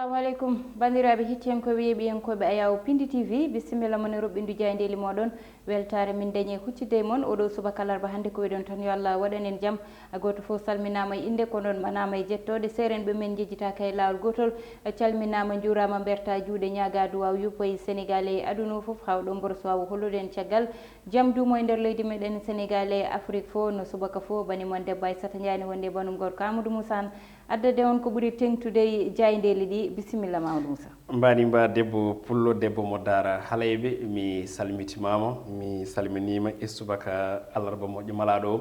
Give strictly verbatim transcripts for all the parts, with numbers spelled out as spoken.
Assalamu aleykum, banndiraaɓe hettiyankooɓe, yeeɓiyankooɓe Ayaw Pindi T V, bisimilla mon e roɓɓindu jaayndeeli mooɗon. Weltaare min dañi e huccitde e mon oɗo subaka alarba hannde. Ko wiɗon tan, yo Allah waɗan en jam. Gooto fof salminaama e innde, ko noon manaama e jettooɗe. Seerenɓe men njejjitaaka e laawol gootol. Calminaama, njuuraama, mbertaa juuɗe, ñaagaa duwaaw yuppoye Senegaal e aduna o fof, haa oɗo mboro so waawa hollude en caggal. Jam duumo e nder leydi meɗen Senegaal e Afrik fof, no subaka fof, bani mon debbo Aissata Ndiaye ne wondi e banum gorko Amadou Moussa Anne. Addade on ko ɓuri teŋtude e jaayndeeli ɗi. Bisimilla ma, Amadou Moussa. Mbaɗi mba debbo pullo, debbo mo daara halayɓe, mi salmitimaama, mi salminiima e subaka alarba moƴƴo malaaɗo o.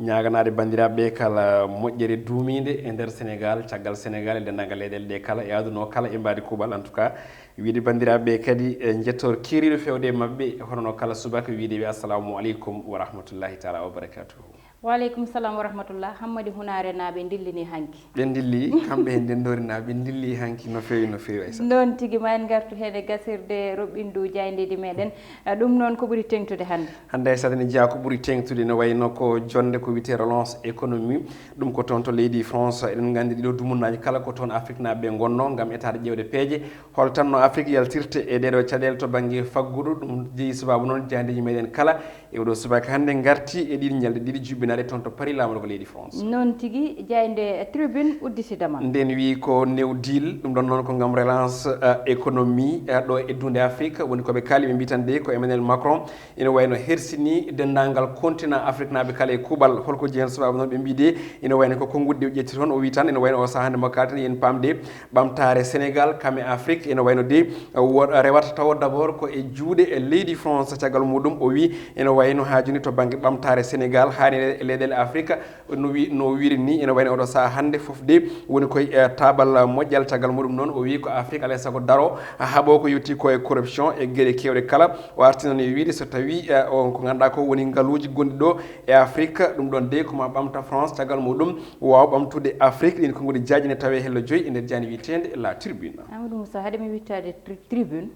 Ñaaganaade banndiraaɓe kala moƴƴere duumiinde e nder Senegaal, caggal Senegaal e denndaangal leyɗeele ɗe kala, e aduna o kala e mbaadi kuuɓal. En tout cas, wiide banndiraaɓe kadi, e njettoor keeriiɗo feewde e maɓɓe, hono no kala subaka wiide ɓe, "Assalamu aleykum wa rahmatullahi taala wa barakatuhu." Wa aleykum salam wa rahmatullah. Hammadi Hunaare naaɓe ndillini hanki. Ɓe ndilli, kamɓe he ndenndoori naaɓe, ɓe ndilli hanki no feewi, no feewi, Aissata. Noon tigi, ma en ngartu heen e gasirde roɓɓindu jaayndeeli meɗen. Eh, ɗum noon ko ɓuri teŋtude hannde? Hannde, Aissata, ne jeyaa ko ɓuri teŋtude, no wayno ko jonnde ko wiyetee relance économie. Ɗum ko toon to leydi France. Eɗen nganndi ɗiɗo dumunnaaji kala ko toon Afriknaaɓe ɓe ngonnoo ngam etaade ƴeewde peeje. Hol tan no Afrik yaltirte e ɗeeɗo caɗeele to bannge faggudu? Ɗum jeyi sababu noon jaayndeeji meɗen kala e oɗo subaka hannde ngarti e ɗiɗi ñalɗi ɗiɗi jubbinaaɗe toon to Paris, laamorgo leydi France. Noon tigi, jaaynde Tribune udditidama. Nden wiyi ko New Deal, ɗum ɗon noon ko ngam relance, eh, économie, eh, ɗo e duunde Afrique. Woni ko ɓe kaali, ɓe mbiyi tan de ko Emmanuel Macron ina wayno hersini denndaangal continent Afriknaaɓe kala e kuuɓal. Holko jeyi heen? Sababu noon ɓe mbiyi de ina wayno ko konnguɗi ɗi o ƴetti toon. O wiyi tan ina wayno o sahaa hannde mo kaalten, yen paam de ɓamtaare Senegaal kam e Afrique ina wayno de, eh, wo-, rewata tawo d'abord ko e juuɗe e leydi France. Caggal muɗum o wiyi ina wayno haa jooni to bannge ɓamtaare Senegaal haa ne e leyɗeele Afrique, no wi-, no wiiri ni, ina wayno oɗo sahaa hannde fof de woni koye, eh, taabal moƴƴal. Caggal muɗum noon o wiyi ko Afrique alaa e sago daro, haɓo ko yowti ko e corruption e geɗe keewɗe kala. O arti noon e wiide so tawi, eh, on ko ngannduɗaa ko woni ngaluuji gonɗi ɗo e Afrique, ɗum ɗon de ko ma ɓamta France, caggal muɗum waawa ɓamtude Afrique. Ɗin konnguɗi jaaji ne tawe hello joyi e nder jaaynde wiyeteende La Tribune. Amadou Moussa, haade mi wittaade tri-, Tribune,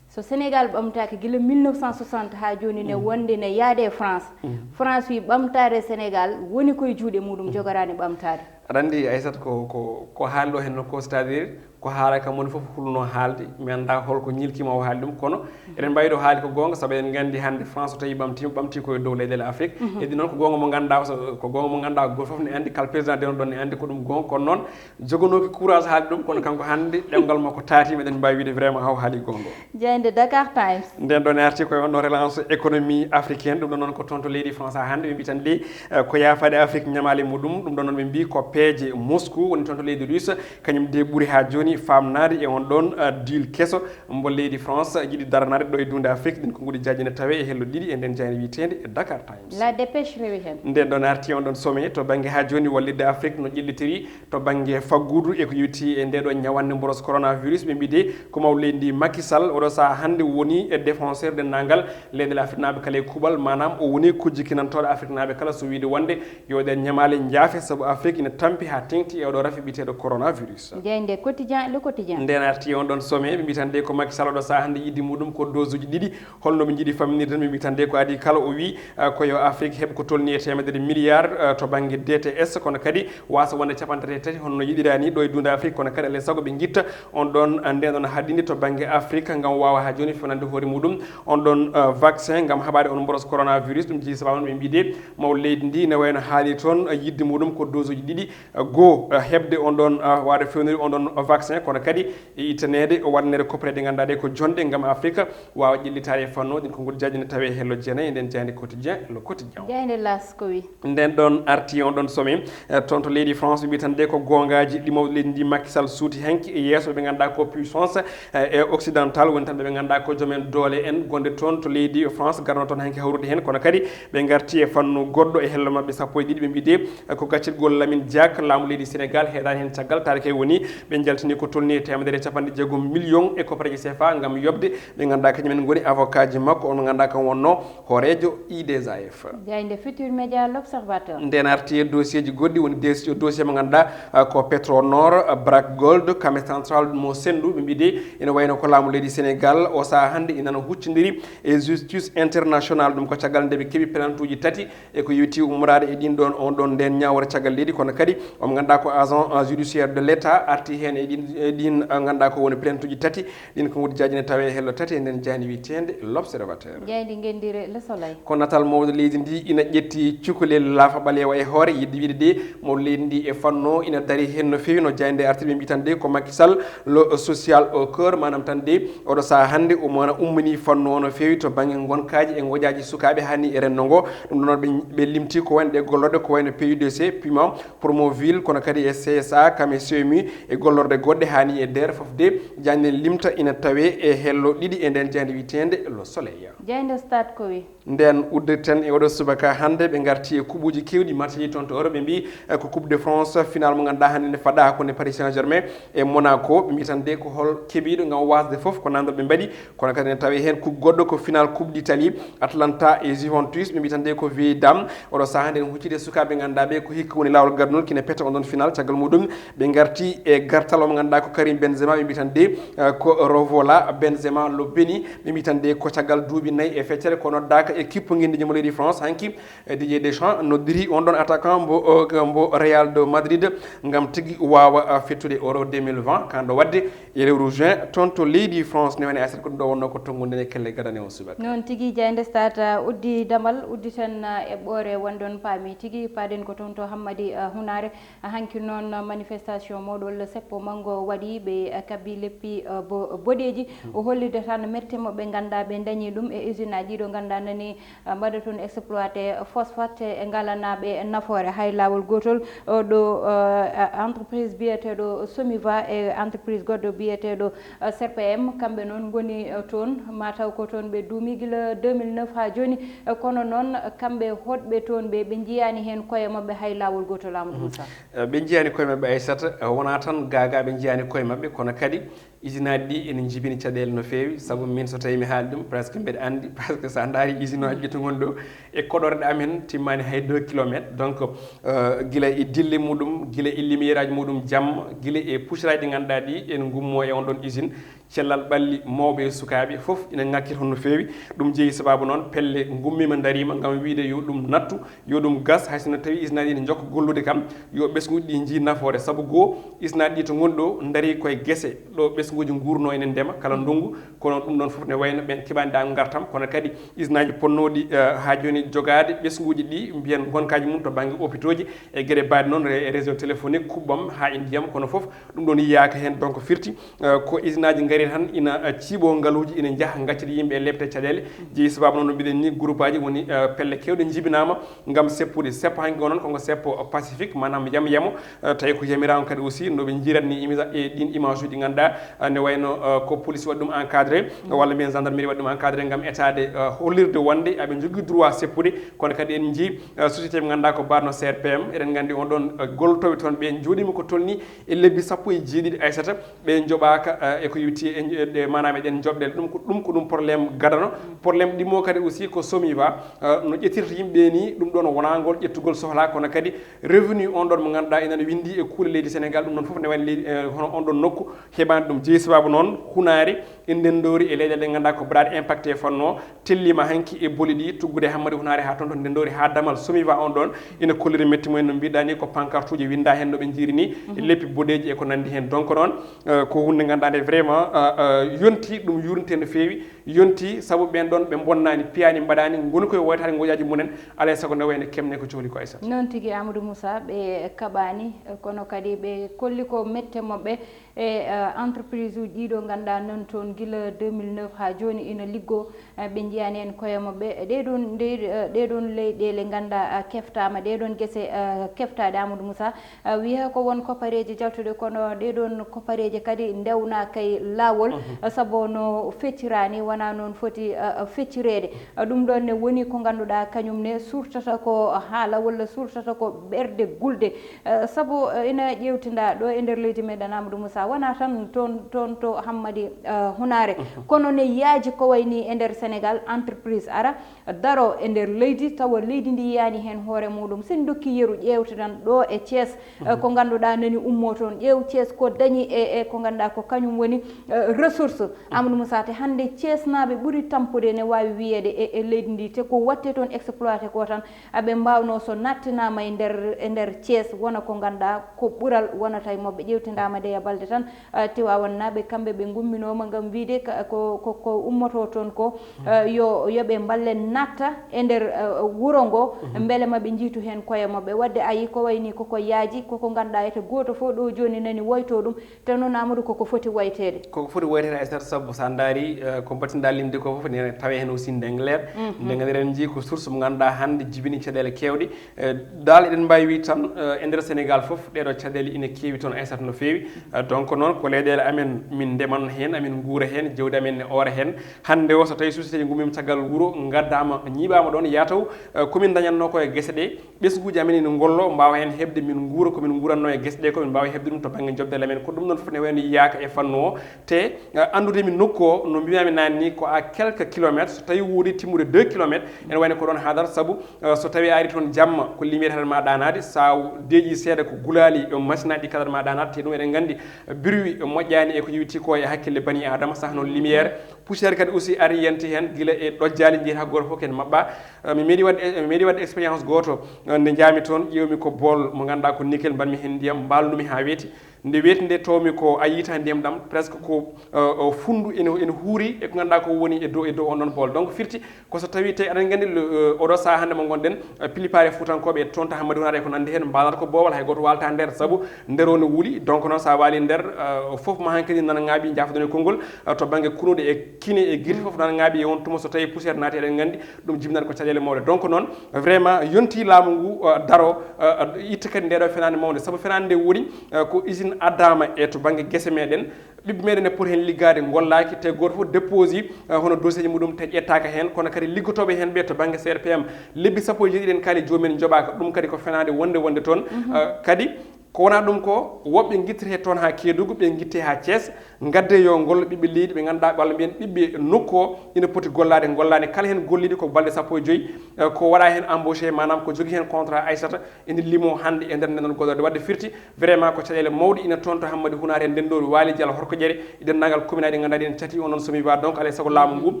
so Senegaal ɓamtaaki gila mille neuf cent soixante haa jooni ne wonde ne yaade e France. France wi ɓamtaare Senegaal woni koye juuɗe muɗum, jogoraani ɓamtaade. Aɗa anndi, Aissata, ko, ko, ko haali ɗo heen ko, c'est-à-dire ko haala kam woni fof hulno haalde, mi anndaa holko ñilkiima o haali ɗum, kono eɗen mbaawi ɗo haali ko goonga, sabu eɗen nganndi hannde France so tawi ɓamtiima, ɓamti ko e dow leyɗeele Afrique. Heddi noon ko goonga mo ngannduɗaa, so, ko goonga mo ngannduɗaa, gooto fof ne anndi, kala président de on ɗon ne anndi ko ɗum goonga, kono noon jogonooki courage haali ɗum, kono kanko hannde ɗemngal makko taatiima, eɗen mbaawi wiide vraiment haw haali goonga. Jaaynde Dakar Times. Nden ɗon arti koye on ɗon relance économie africaine, ɗum ɗon noon ko toon to leydi France haa hannde, ɓe mbiyi tan de, eh, ko yaafaade Afrique ñamaali muɗum, ɗum ɗon noon ɓe mbiyi ko peeje Moscou woni toon to leydi Russe, kañum de ɓuri haa jooni faamnaade e on ɗon, eh, deal keso mbo leydi France yiɗi daranaade ɗo e duunde Afrique. Ɗin konnguɗi jaaji ne tawe e hello ɗiɗi e nden jaaynde wiyeteende Dakar Times. La Dépêche rewi heen. Nden ɗon arti on ɗon sommet to bannge haa jooni wallitde Afrique no ƴellitiri to bannge faggudu e ko yowti e nde ɗo ñawannde mboros coronavirus. Ɓe mbiyi de ko maw leydi ndi Macky Sall oɗo sahaa hannde woni e défenseur denndaangal leyɗeele Afriknaaɓe kala e kuuɓal, maanaam o woni ko jikkinantooɗo Afriknaaɓe kala so wiide wonde yo ɗen ñamaale njaafe sabu Afrique ina tampi haa teŋti e oɗo rafi biyeteeɗo coronavirus. Jaaynde Quotidien, Le Quotidien. Nden arti e on ɗon sommet, ɓe mbiyi tan de ko Macky Sall oɗo sahaa hannde yidde muɗum ko dose uji ɗiɗi. Holno ɓe njiɗi famminirde? Ɓe mbiyi tan de ko adii kala o wiyi, ah, ko yo Afrique heɓ ko tolni e teemedere milliard, ah, to bannge D T S, kono kadi wasa wonde capanɗe tati, hono no yiɗira ni ɗo e duunde Afrique, kono kadi alaa e sago ɓe ngitta on ɗon, ah, nden ɗon haɗinde to bannge Afrique ngam waawa haa jooni fewnande hoore muɗum on ɗon, ah, vaccin ngam haɓaade on mboros coronavirus. Ɗum jeyi sababu noon ɓe mbiyi de maw leydi ndi ne wayno haali toon, ah, yidde muɗum ko dose uji ɗiɗi, ah, goo, ah, heɓde on ɗon, ah, waɗa fewniri on ɗon vaccin, kono kadi e ittaneede o waɗanere koppareeje ɗe ngannduɗaa ɗe ko jonɗe ngam Afrique waawa ƴellitaade e fannu o. Ɗin ko ngol jaaji ne tawe hello jeenayi e nden jaaynde Quotidien, Le Quotidien. Jaaynde L'As ko wi? Nden ɗon arti on ɗon sommet, eh, toon to leydi France, ɓe mbiyi tan de ko goongaaji ɗi mawɗo leydi ndi Macky Sall suuti hanki e yeeso ɓe ngannduɗaa ko puissance, eh, e occidental woni tan ɓe ngannduɗaa ko joom en doole en gonɗe toon to leydi France garno toon hanki hawrude heen, kono kadi ɓe ngarti e fannu goɗɗo e hello maɓɓe sappo e ɗiɗi, ɓe mbiyi de, eh, ko gaccitgol Lamine Diack, laamu leydi Sénégal, heedaani heen caggal, taari kay woni ɓe njaltini ko tolni e teemedere e capanɗe jeegom million e koppareeje C F A ngam yoɓde ɓe ngannduɗaa kañum en ngoni avocat ji makko, on mo ngannduɗaa kam wonno hooreejo I D S A F. Jaaynde Futur Média, L'Observateur. Nden arti e dossier ji goɗɗi, woni dossier, dossier mo ngannduɗaa, ah, ko Petronor, ah, Barrick Gold, Kame Central mo Sendou, ɓe mbiyi de ina wayno ko laamu leydi Sénégal o sahaa hannde ina no huccondiri e justice international, ɗum ko caggal nde ɓe keɓi plainte uji tati e ko yowiti ummoraade e ɗin ɗon, on ɗon nden ñaawre caggal leydi, kono kadi Omo ngannduɗaa ko agent, euh, judiciaire de l'État, arti heen e ɗin, e ɗin, euh, ngannduɗaa ko woni plainte uji tati. Ɗin ko nguurjaaji ne tawee e hello tati e nden jayndi wiyeteende L'Observateur. Jayndi ngenndire Le Soleil. Ko natal mawɗo leydi ndi ina ƴetti cukalel laafa ɓaleewa e hoore, yiɗde wiide de mawɗo leydi ndi e fannu o ina dari heen no feewi. No jayndi arti ɓe mbiyi tan de ko Macky Sall, le social au cœur, maanaam tan de oɗo sahaa hannde omo ummini fannu o no feewi to bannge ngonkaaji e ngoƴaaji sukaaɓe haa ni e renndo ngo. Ɗum ɗon ɓe, ɓe limti ko wayno ɗe gollorɗe ko wayno P U D C, Puma, Promoville, kono kadi e C S A, kam e C M U, e gollorɗe goɗɗe haa ni e D E R fof de, jayndi nden limta ina tawee e hello ɗiɗi e nden jayndi wiyeteende Le Soleil. Jayndi Stade ko wi? Nden uddirten e oɗo subaka hannde, ɓe ngarti e kuɓuuji keewɗi, match ji toon to Europe, ɓe mbiyi, eh, ko Coupe de France, final mo ngannduɗaa hannde ne faɗɗa hakkunde Paris Saint-Germain e Monaco. Ɓe mbiyi tan de ko hol keɓiiɗo ngam wasde fof, ko nanndal ɓe mbaɗi, kono kadi ne tawee heen coupe goɗɗo ko final Coupe d'Italie, Atalanta e Juventus. Ɓe mbiyi tan de ko vieille dame, oɗo sahaa nden hucciti e sukaaɓe ngannduɗaa ɓe ko hikka woni laawol gadunol kine peta on ɗon final. Caggal muɗum ɓe ngarti e gartal o mo ngannduɗaa ko Karim Benzema, ɓe mbiyi tan de, eh, ko Rovola Benzema lo Beni. Ɓe mbiyi tan de ko caggal duuɓi nayi e feccere ko noddaaka e kippu ngenndi mo leydi France. Hanki, eh, Didier Deschamps noddiri on ɗon attaquant mbo, o, mbo Real de Madrid ngam tigi waawa, eh, fettude Euro deux mille vingt, kanɗo waɗde e lewru juin toon to leydi France. Ne wayno Aysata ko ɗum ɗo wonno ko tonngude e kelle gadane on subaka. Noon tigi, jayndi Stade, uh, uddi damal, udditen, uh, eɓɓoore wonde on paami tigi, paaɗen ko toon to Hammadi, uh, Hunaare. Uh, hanki noon, uh, manifestation mawɗo walla seppo manngo waɗi, ɓe, uh, kabbi leppi, uh, bo-, boɗeeji. O hollirde tan mette mo ɓe ngannduɗaa ɓe ndañi ɗum e usine aji ɗiɗo ngannduɗaa nani, uh, mbaɗa toon exploité phosphate e ngalanaaɓe nafoore hay laawol gootol. O ɗo, uh, entreprise biyeteeɗo Somiva e entreprise goɗɗo biyeteeɗo, uh, C P M, kamɓe noon ngoni, uh, toon, mataw ko toon ɓe duumi gila deux mille neuf haa jooni. Uh, kono noon kamɓe hoɗɓe toon ɓe, ɓe njiyaani heen koye maɓɓe hay laawol gootol, Amadou Moussa. Eh, ɓe njiyaani koye maɓɓe, Aysata, eh, wonaa tan gaa gaa ɓe njiyaani koye maɓɓe, kono kadi usine aji ɗi ene njibini caɗeele no feewi, sabu min so tawii mi haali ɗum, presque mbeɗa anndi, presque so a ndaari usine aji ɗi to ngonɗo e koɗorɗe amen timmaani hay deux kilomètres. Donc, eh, gila e dille muɗum, gila e lumière aji muɗum jamma, gila e poussière aji ɗi ngannduɗaa ɗi ene ngummo e on ɗon usine, cellal ɓalli mawɓe e sukaaɓe fof ina ŋakkiri toon no feewi. Ɗum jeyi sababu noon pelle ngummiima ndariima ngam wiide yo ɗum nattu, yo ɗum gas, hay sinno tawi usine aji ne njokka gollude kam, yo ɓesnguuji ɗi njii nafoore. Sabu goo, usine aji ɗi to ngonɗo ndarii koye gese ɗo ɓesnguuji nguurno ene ndema kala ndonngu, kono ɗum ɗon fof ne wayno ɓen keɓaani daago ngartam, kono kadi usine aji ponnooɗi, eh, haa jooni jogaade ɓesnguuji ɗi, mbiyen ngonkaaji mum to bannge hôpitaux ji e geɗe mbaɗe noon, re-, réseau téléphonique, kuɓɓam haa e ndiyam, kono fof ɗum ɗon yiyaaka heen. Donc firti, eh, ko usine aji ngari tan ina, eh, ciiɓo ngaluuji, ina njaha ngaccita yimɓe e leɓte caɗeele. Jeyi sababu noon no mbiɗen ni groupe aji woni, eh, pelle keewɗe njibinaama ngam seppude. Seppo hanki o noon koko seppo Pacifique, maanaam yam yamo, eh, tawi ko yamiraama kadi aussi no ɓe njiirat ni imisa-, e ɗin image uji ɗi ngannduɗaa, eh, ne wayno, eh, ko police waɗi ɗum encadré, walla mbiyen gendarmerie waɗi ɗum encadré ngam etaade, eh, hollirde wonde aɓe njogii droit seppude, kono kadi en njii, eh, société mo ngannduɗaa ko mbaɗno C R P M, eɗen nganndi on ɗon, eh, gollotooɓe toon ɓe njooɗiima ko tolni e lebbi sappo e jeeɗiɗi, Aysata, ɓe njoɓaaka, eh, e ko yowiti e nj-, e maanaam e ɗen joɓɗe. Ɗum ko, ɗum ko ɗum problème gadano. Problème ɗimmo kadi aussi ko Somiva, eh, no ƴettirta yimɓe ni, ɗum ɗon wonaa ngol ƴettugol sohla, kono kadi revenu on ɗon mo ngannduɗaa ina winndi e kuule leydi Sénégal, ɗum ɗon fof ne wayno leydi, eh, hono on ɗon nokku heɓaani ɗum. Jeyi sababu noon hunaare e ndenndoori e leyɗeele ɗe ngannduɗaa ko mbaɗaɗe impacté e fannu o, telliima hanki e boli ɗi, tuggude Hammadi Hunaare haa toon to ndenndoori, haa damal Somiva on ɗon, ina kolliri metti mumen no mbiɗa ni, ko pancartuuji winnda heen no ɓe njiiri ni, e leppi boɗeeji e ko nanndi heen. Donc noon, eh, ko huunde ngannduɗaa nde vraiment, eh, eh, yonti, ɗum yurnte no feewi, yonti sabu ɓeen ɗon ɓe mbonnaani, piyaani, mbaɗaani, ngoni koye woytaade ngoƴaaji mumen, alaa e sago nde wayno kemne ko cohli ko, Aysata. Noon tigi, Amadou Moussa, ɓe kaɓaani, eh, kono kadi ɓe kolli ko mette maɓɓe. E, eh, entreprise uji ɗiɗo ngannduɗaa noon toon gila deux mille neuf haa jooni ina liggo, eh, ɓe njiyaani heen koye maɓɓe. E ɗee ɗoon, ɗee, eh, ɗee ɗoon leyɗeele ngannduɗaa, eh, keftaama, ɗee ɗoon gese, eh, keftaaɗe, Amadou Moussa, eh, wiya ko won koppareeje jaltuɗe, kono ɗee ɗoon koppareeje kadi ndewnaaka e laawol, eh, sabu no fecciraani, wonaa noon foti, eh, feccireede. Eh, ɗum ɗoon ne woni ko ngannduɗaa kañum ne suurtata ko haala walla suurtata ko ɓerɗe gulɗe. Eh, sabu, eh, ina ƴeewtinda ɗo e nder leydi meɗen, Amadou Moussa, wona tan toon toon to Hammadi, eh, Hunaare. Kono ne yaaji ko wayni e nder Sénégal, entreprise ara daro e nder leydi, tawa leydi ndi yiyaani heen hoore muɗum. Sen dokki yeru ƴeewte tan ɗo e Thiès, eh, ko ngannduɗaa nani ummo toon. Ƴeew Thiès ko dañi e, e ko ngannduɗaa ko kañum woni, eh, ressource. Amadou Moussa, te hannde Thiesnaaɓe ɓuri tampude ne waawi wiyeede e, e leydi ndi, te ko watte toon exploité ko tan, aɓe mbaawno so nattinaama e nder, e nder Thiès, wona ko ngannduɗaa ko ɓural wonata e maɓɓe. Ƴeewtindaama ndeya balde tan, eh, Tiwaawan naaɓe kamɓe ɓe ngumminooma ngam wiide ka, ko, ko, ko ummoto toon ko, eh, yo, yo ɓe mballe natta e nder, eh, wuro ngo, mbele ma ɓe njiitu heen koye maɓɓe. Wadde ayi ko wayni koko yaaji, koko ngannduɗaa ete gooto fof ɗo jooni nani woyto ɗum, te noon Amadou koko foti wayteede. Koko foti wayteede, Aissata, sabu so a ndaari, eh, ko mbaɗtinɗaa limde ko fof, ne tawi heen aussi ndengler. Ndengler en njii ko source mo ngannduɗaa hannde jibini caɗeele keewɗe. Eh, dal eɗen mbaawi wiide tan, eh, e nder Sénégal fof, ɗeeɗo caɗeele ina keewi toon, Aissata, no feewi. Eh, donc noon ko leyɗeele amen, min ndeman heen, amin nguura heen, jawdi amen ne oora heen. Hannde o, so tawi société ji ngummiima caggal wuro, ngaddaama, ñiiɓaama ɗoon, yaa taw, eh, ko min ndañatnoo ko e gese ɗe, ɓesnguuji amen ina ngollo, mbaawa heen heɓde min nguura ko min nguuratnoo e gese ɗe, ko min mbaawa heɓde ɗum to bannge joɓdere amen. Ko ɗum ɗoon fof ne wayno yiyaaka e fannu o. Te, eh, anndude mi nokku o, no mbiyaami naane ni, ko à quelques kilomètres, so tawi woodi timmude deux kilomètres, ene wayno ko ɗoon haadata, sabu, eh, so tawi a ari toon jamma, ko lumière haɗat ma ɗaanaade, so a deeƴi seeɗa ko gulaali, eh, machine aji ɗi kaɗat ma ɗaanaade, te ɗum eɗen nganndi, eh, bruit moƴƴaani e ko yowiti ko e hakkille bani Aadama, sah noon lumière, poussière kadi aussi ari yanti heen, gila e ɗojjaali njeyi haa gooto fof kadi maɓɓa. Eh, mi meeɗi waɗde, mi meeɗi waɗde expérience gooto, eh, nde njaami toon, ƴeewmi ko bool mo ngannduɗaa ko nickel, mbaɗmi heen ndiyam, mbaalnumi haa weeti. Nde weeti nde tawmi ko a yiita ndiyam ɗam, presque ko, eh, eh, funndu ene, ene huuri e ko ngannduɗaa ko woni e dow, e dow on ɗon bool. Donc firti ko so tawi tawi aɗa nganndi, eh, oɗo sahaa hannde mo ngonɗen, eh, plupart e Fuutankooɓe e toon to Hammadi Hunaare e ko nanndi heen, mbaalata ko boowal, hay gooto waalata nder, sabu nder o no wuli. Donc noon so a waali nder, eh, fof ma hankadi nana ŋaaɓi, njaafo-ɗon e konngol, eh, to bannge kunuuɗe e kine e girti fof nana ŋaaɓi, e on tuma so tawi poussière naati, eɗen nganndi ɗum jibinat ko caɗeele mawɗe. Donc noon vraiment yonti laamu ngu, eh, daro, eh, itta kadi nde ɗo fenaande mawnde, sabu fenaande nde woni, eh, ko usine addaama e to bannge gese meɗen, ɓiɓɓe meɗen ne poti heen liggaade, ngollaaki, te gooto fof déposé, eh, hono dossier ji muɗum te ƴettaaka heen, kono kadi liggotooɓe heen ɓe to bannge C R P M lebbi sappo e jeeɗiɗi en kaali joomum en njoɓaaka, ɗum kadi ko fenaande wonde wonde toon. Eh, kadi ko wonaa ɗum ko woɓɓe ngittirtee toon haa Keedugu, ɓe ngittee haa Thiès, ngadde yo ngollo ɓiɓɓe leydi ɓe ngannduɗaa walla mbiyen ɓiɓɓe nokku o ina poti gollaade, ngollaani kala heen golliiɗo ko balɗe sappo e joyi, eh, ko waɗa heen embauché, maanaam ko jogii heen contrat, Aissata, ene limo hannde e nder ndenndoon gollorɗe. Wadde firti vraiment ko caɗeele mawɗe ina toon to Hammadi Hunaare, Ndenndoori, Waali Jala, Horko Ƴere, e denndaangal commune aji ɗi ngannduɗaa ɗi ene cati on ɗon somi wa. Donc alaa e sago laamu ngu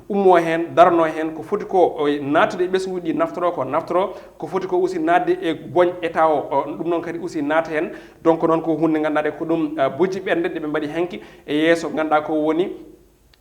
ummo heen, darno heen, ko foti ko, o, naattude e ɓesnguuji ɗi naftoro ko naftoro, ko foti ko aussi naatde e boñ état o, o, ɗum noon kadi aussi naata heen. Donc noon ko huunde ngannduɗaa ko ɗum, eh, bojji ɓernde ɗe ɓe mbaɗi hanki e yeeso, ngannduɗaa ko woni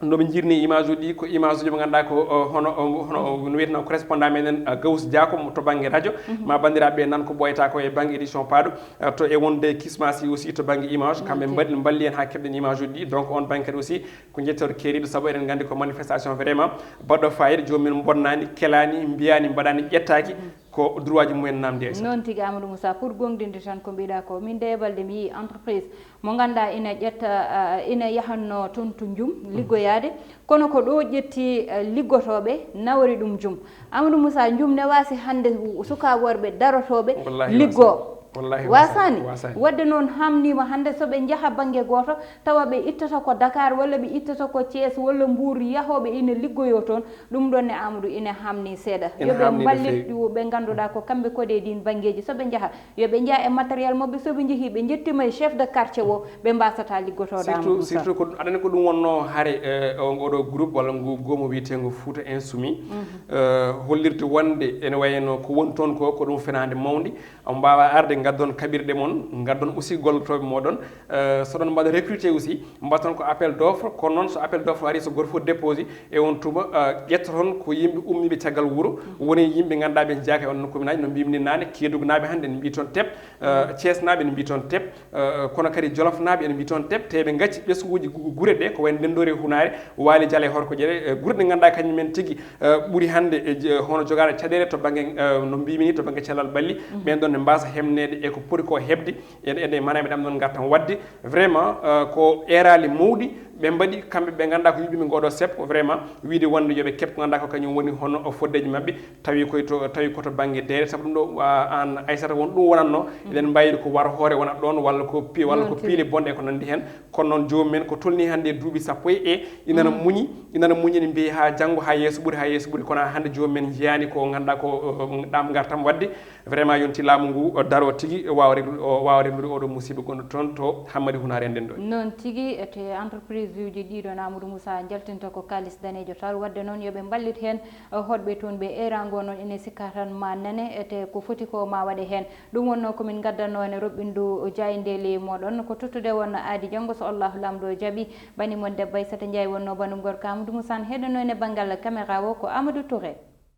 no ɓe njirni image uji ɗi, ko image uji mo ngannduɗaa ko, eh, hono, eh, hono, eh, no wiyeteno correspondant meɗen, eh, Gawus Dia, ko mo to bannge radio, ma banndiraaɓe nan ko ɓooyata ko e bannge édition paaɗo, eh, to e wonde Kismasi aussi to bannge image, kamɓe mbaɗi, mballi en haa keɓɗen image uji ɗi. Donc on bannge kadi aussi ko njettoor keeriiɗo, sabu eɗen nganndi ko manifestation vraiment baɗɗo fayida, joomum en mbonnaani, kelaani, mbiyaani, mbaɗaani, ƴettaaki, ko droit ji mumen namdi, Aissata. Noon tigi, Amadou Moussa, pour goongɗinde tan ko mbiɗa ko, min de e balde mi yii entreprise mo ngannduɗaa ina ƴetta, ah, ina yahanno toon to Njum liggoyaade, kono ko ɗo ƴetti, ah, liggotooɓe, nawori ɗum Njum. Amadou Moussa, Njum ne waasi hannde sukaa worɓe darotooɓe liggoo. Wallahi wasaani. Wasaani. Wasaani. Wadde noon haamniima hannde so ɓe njaha bannge gooto, tawa ɓe ittata ko Dakar walla ɓe ittata ko Thiès walla Mbour, yahooɓe ina liggoyoo toon. Ɗum ɗoon ne, Amadou, ina haamni seeɗa. Ina haamni no feewi. Yo ɓe mballit ɓe ngannduɗaa ko kamɓe koɗe e ɗiin banngeeji. So ɓe njaha, yo ɓe njah e matériel maɓɓe. So ɓe njehii, ɓe njettii ma e chef de quartier o, ɓe mbaasataa liggotooɗo, Amadou Moussa. Surtout, surtout ko aɗa anndi ko ɗum wonnoo hare, eh, o, oɗo groupe walla ngu goomu wiyeteengu Fouta Insoumis, eh, hollirde wonde ene wayno ko woni toon ko, ko ɗum fenaande mawnde. On mbaawaa arde, ngaddon kaɓirɗe mon, ngaddon aussi gollotooɓe mooɗon. Eh, so ɗon mbaɗa recruté aussi, mbaɗton ko appel d'offre, kono noon so appel d'offre ari, so gooto fof déposé, e on tuma, eh, ƴettoton ko yimɓe ummiiɓe caggal wuro, woni yimɓe ngannduɗaa ɓe njeyaaka e on commune aji, no mbiimi ni naane, Keedugunaaɓe hannde ene mbiyi toon tep, eh, Thiesnaaɓe ene mbiyi toon tep, eh, kono kadi Jolofnaaɓe ene mbiyi toon tep, te ɓe ngacci ɓesnguuji gu-, gure ɗe, ko wayno Ndenndoori e Hunaare, Waali Jala e Horko Ƴere, eh, gure ɗe ngannduɗaa kañum en tigi, eh, ɓuri hannde e je-, hono jogaade caɗeele to bannge, eh, no mbiimi ni, to bannge cellal ɓalli, ɓeen ɗoon ne mbaasa hemneede e ko poti ko heɓde, ene, ene, maanaam eɗen ɗoon ngartan waɗde. Vraiment, eh, ko eeraali mawɗi, Ɓe mbaɗi, kamɓe ɓe ngannduɗaa ko yuɓɓiiɓe ngooɗoo seppo, vraiment, wiide wonde yo ɓe keɓ ko ngannduɗaa ko kañum woni hono foddeeji maɓɓe, tawi koye to, tawi ko to bannge deere, sabu ɗum ɗo, wa-, aan Aysata, won ɗum wonatno, eɗen mbayri ko war hoore wonat ɗoon, walla ko pi-, walla ko piile bonɗe ko nanndi heen. Kono noon joomum en ko tolnii hannde e duuɓi sappo e, e inana muñi, inana muñi, ene mbiyi haa janngo, haa yeeso ɓuri, haa yeeso ɓuri, kono hannde joomum en njiyaani ko ngannduɗaa ko, o, o, ɗaam ngartam waɗde. Vraiment, yonti laamu ngu, o, daro tigi, o waawa reglude, o waawa reglude oɗo musiba gonɗo toon to Hammadi Hunaare en ɗen ɗo. Noon tigi, ete entreprise uji ɗiɗo Amadou Moussa jaltinta ko kaalis daneejo tal, waɗde noon yo ɓe mballit heen, o, hoɗɓe toon ɓe eeraango noon ene sikka tan ma nane, ete ko foti ko ma waɗe heen. Ɗum wonnoo ko min ngaddanno ene roɓɓindu jaayndeeli mooɗon, ko tottude wonno aadi janngo so Allahu Laamɗo jaɓi. Bani mon debbo Aysata Njaay wonnoo banum gorko Amadou Moussa, heɗanno ene banngal caméra o ko Amadou Touré.